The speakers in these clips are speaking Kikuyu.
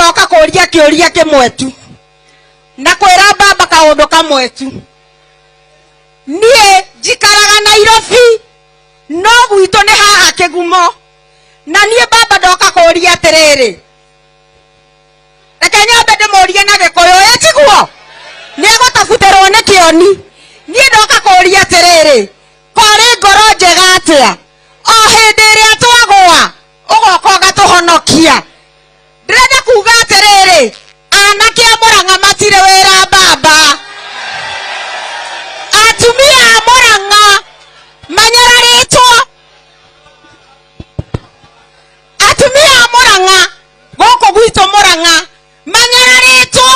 Ndoka kũria kĩũria kĩmwe tu na kwĩra baba kaũndũ kamwe tu. Niĩ njikaraga Nairobi, no gwitũ nĩ haha Kĩgumo. Na niĩ baba ndoka kũria atĩrĩrĩ, reke nyambe ndĩmũrie na Gĩkũyũ, ĩ tiguo? Nĩ egũtabutĩrwo nĩ kĩoni. Niĩ ndoka kũria atĩrĩrĩ, kwarĩ ngoro njega atĩa o hĩndĩ ĩrĩa twagũa ũgoka ũgatũhonokia. Ndĩrenda kuga atĩrĩrĩ, anake a Mũrang'a matirĩ wĩra baba. Atumia a Mũrang'a manyararĩtwo. Atumia a Mũrang'a gũkũ gwitũ Mũrang'a manyararĩtwo,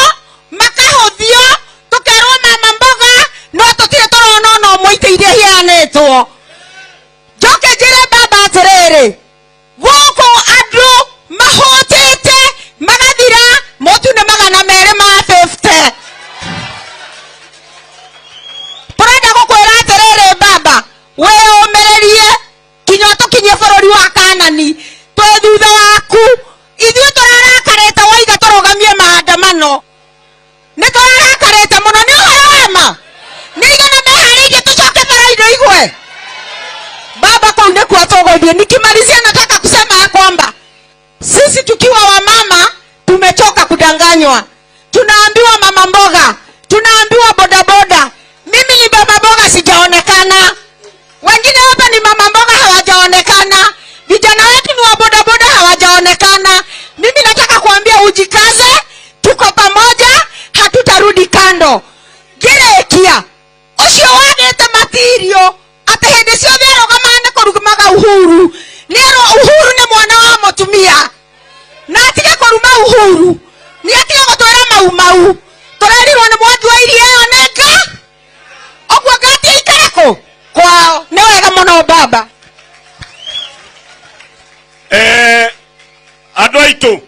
makahũthio, tũkerwo mama mboga, no tũtirĩ tũrona ona ũmwe itĩ iria iheanĩtwo. Njoke njĩre baba atĩrĩrĩ, gũkũ andũ mahũtĩte magathira, mũtu nĩ 250. Tũrenda gũkwĩra atĩrĩrĩ baba, wĩyũmĩrĩrie kinya tũkinyie bũrũri wa Kanani, twĩ thutha waku. Ithuĩ tũrarakarĩte waiga tũrũgamie maandamano, nĩ tũrarakarĩte mũno. Nĩ ũhoro wa ma, nĩ igana meharĩirie tũcoke bara indo igwe baba, kũu nĩkuo tũgũthiĩ. Nikimalizia, nataka kusema ya kwamba sisi tukiwa wamama tumechoka kudanganywa. Tunaambiwa mama mboga, tunaambiwa bodaboda. Mimi ni mama mboga, sijaonekana. Wengine hapa ni mama mboga, hawajaonekana. Vijana wetu ni wa bodaboda, hawajaonekana. Mimi nataka kuambia ujikaze, tuko pamoja, hatutarudi kando. Ngĩrĩkia, ũcio wagĩte matirio atĩ hĩndĩ ciothe arũgamaga nĩ kũrumaga Uhuru, nĩ erwo Uhuru nĩ mwana wa mũtumia, na atige kũruma Uhuru, nĩ atige gũtwĩra mau mau. Tũrerirwo nĩ Mwangi wa Iria ĩyo nĩ nga ũguo ngati aikare kũ kwao. Nĩ wega mũno baba. Andũ aitũ.